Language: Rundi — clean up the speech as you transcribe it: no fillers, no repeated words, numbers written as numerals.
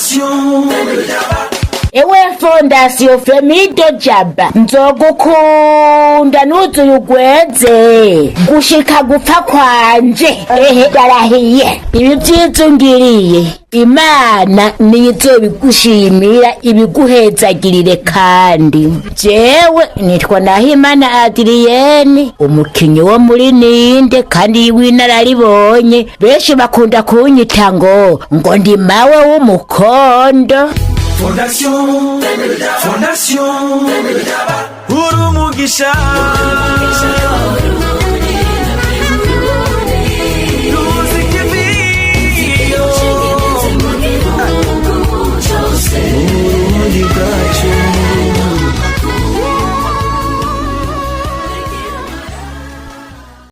Fondation. Ewe Fondation Femido Jaba, nzogukunda nuzuye ugweze gushika gupfa kwanje. Ehe, darahiye, ibi vyiza ungiriye, Imana niyo izobigushimira, ibiguhezagirire. Kandi jewe nitwa Nahimana Adiriyeni, umukinyi wo muri Ninde kandi w'inararibonye. Benshi bakunda kunyita ngo ndi mawe w'umukondo. Fondation. Fondation. Uri umugisha. Tuzike ibiyo. Uburundi bwacu.